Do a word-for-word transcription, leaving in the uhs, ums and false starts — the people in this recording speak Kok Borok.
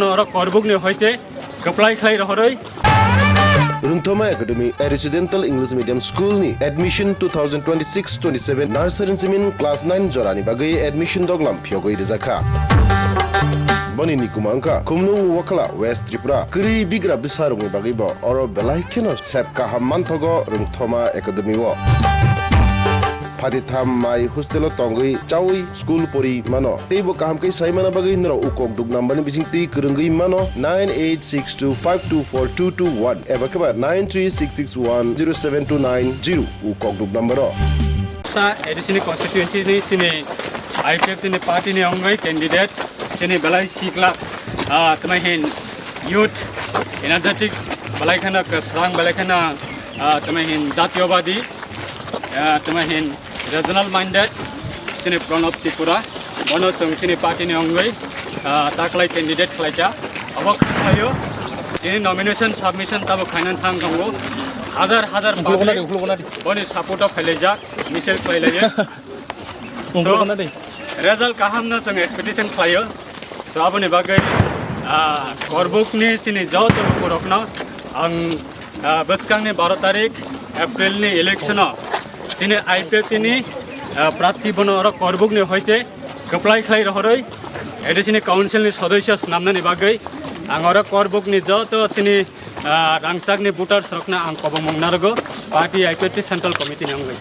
Oro Korbuk ni hoite kwplai khlai rohoroi. Rungthoma Academy, a residential English medium school ni admission two thousand twenty-six twenty-seven nursery simin class nine jorani bagwi admission doglam phiyogwi rijakha. Boni nikuma wngkha Khumlung Wakhala, West Tripura. Kwrwi bigra bwsarokni bagwi bo oro belai kheno sep kaham manthogo Rungthoma Academy o. Phatitham mai hostel o tongwi chawi school pori mano. Teibo kaham khe sai mana bagwi norok ukok duk number ni bising twi kwrwngwi mano nine eight six two five two four two two one eba khe ba nine three six six one zero seven two nine zero ukok duk number o. Sa A D C ni constituency ni chini I P F T ni party ni wngwi candidate chini belai sikla, ah, tama hin youth energetic belai khana kwsrang belai khana, ah, tama hin jatiyobadi, ah, tama hin regional minded chini Pranab Tripura bono chwng chini party ni wngwi, ah, taklai candidate khlaikha. Abo khlaio chini nomination submission tabo khaina thang tongo hajar hajar public boni support o phailaijak misil khlailaio. So, result kaham no chwng expectation khlaio. So, aboni bagwi, ah, Korbuk ni chini joto lukurokno ang, ah, bwskangni baro tarik April ni election o chini I P F T ni, ah, prarthi bono oro Korbuk ni hoite kwplai khlai rohoroi A D C ni council ni sodosyo swnamnani bagwi ang oro Korbuk ni joto chini, ah, rangchakni voters rokno ang kobongmung narwgo party I P F T central committee ni wngwi.